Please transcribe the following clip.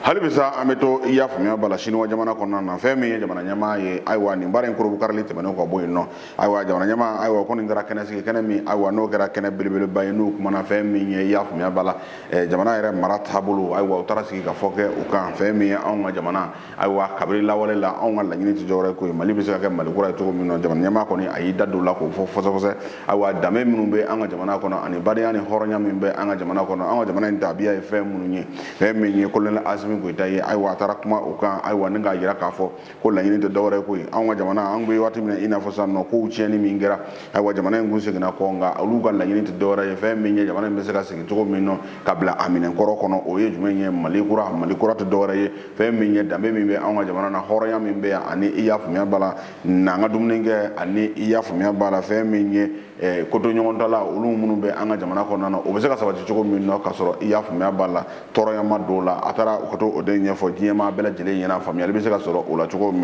Hali bisa an bɛ to, i y'a faamuya b'a la, Siniwa jamana kɔnɔna na, fɛn min ye jamana ɲɛmaa ye, ayiwa, nin baara in korobukarili tɛmɛnen ka bɔ yen nɔ, ayiwa, jamana ɲɛmaa, ayiwa, ko nin kɛra kɛnɛ sigi kɛnɛ min, ayiwa, n'o kɛra kɛnɛ belebeleba ye, n'u kumana fɛn min ye, i y'a faamuya b'a la, jamana yɛrɛ mara taabolo, ayiwa, u taara sigi ka fɔ kɛ o kan. Fɛn min ye anw ka jamana, ayiwa, kabiri lawale la, anw ka laɲini tɛ dɔwɛrɛ ko ye Mali bɛ se ka kɛ Mali kura ye cogo min na. Jamana ɲɛmaa kɔni a y'i da don o la k'o fɔ fɔsɛfɔsɛ. Ayiwa, danbe minnu bɛ an ka jamana kɔnɔ ani badenya ni hɔrɔnya min bɛ an ka jamana kɔnɔ, an ka jamana in tabiya ye fɛn minnu ye, fɛn min ye colonel Asimi Goyita ye, ayiwa, a taara kuma o kan, ayiwa, ni k'a jira k'a fɔ ko laɲini tɛ dɔwɛrɛ ko ye anw ka jamana, an bɛ waati min na i n'a fɔ sisan nɔ, kow tiɲɛni min kɛra, ayiwa, jamana in kun seginna kɔ, nka olu ka laɲini tɛ dɔwɛrɛ ye fɛn min ye jamana in bɛ se ka segin cogo min nɔ ka bila a minɛn kɔrɔ kɔnɔ. O ye jumɛn ye? Mali kura. Mali kura tɛ dɔwɛrɛ ye fɛn min ye danbe min bɛ anw ka jamana na, hɔrɔnya min bɛ yan, ani i y'a faamuya b'a la, n'an ka dumuni kɛ, ani i y'a faamuya b'a la, fɛn min ye kotoɲɔgɔntala, olu minnu bɛ an ka jamana kɔnɔna na, o bɛ se ka sabati cogo min na ka sɔrɔ, i y'a faamuya b'a la, tɔɔrɔya ma don o la. A taara ka to o de ɲɛfɔ diɲɛmaa bɛɛ lajɛlen ɲɛna, faamuyali bɛ se ka sɔrɔ o la cogo min.